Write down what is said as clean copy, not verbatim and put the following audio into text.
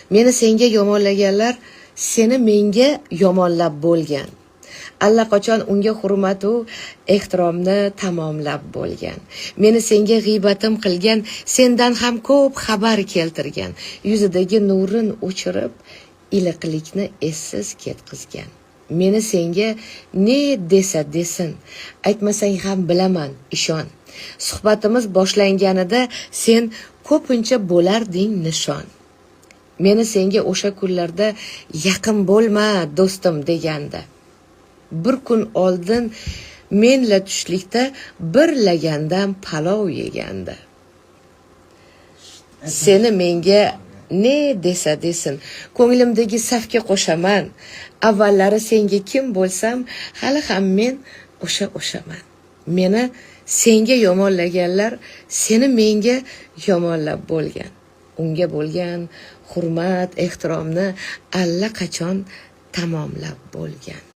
Meni senga yomonlaganlar seni menga yomonlab bo'lgan. Allaqachon unga hurmatu ehtiromni tamomlab bo'lgan. Meni senga g'iybatim qilgan, sendan ham ko'p xabar keltirgan. Yuzidagi nurin o'chirib, iliqlikni essiz ketqizgan. Meni senga ne desa desin, aytmasang ham bilaman, ishon. Suhbatimiz boshlanganida sen ko'pincha bo'larding nishon. Meni senga o'sha kunlarda yaqin bo'lma, do'stim deganda. Bir kun oldin menla tushlikda bir lagandan palov yeganda. Seni menga ne desa desin, ko'nglimdagi safga qo'shaman. Avvallari senga kim bo'lsam, hali ham men o'sha o'shaman. Meni senga yomonlaganlar seni menga yomonlab bo'lgan. Unga bo'lgan hurmat, ehtiromni allaqachon tamomlab bo'lgan.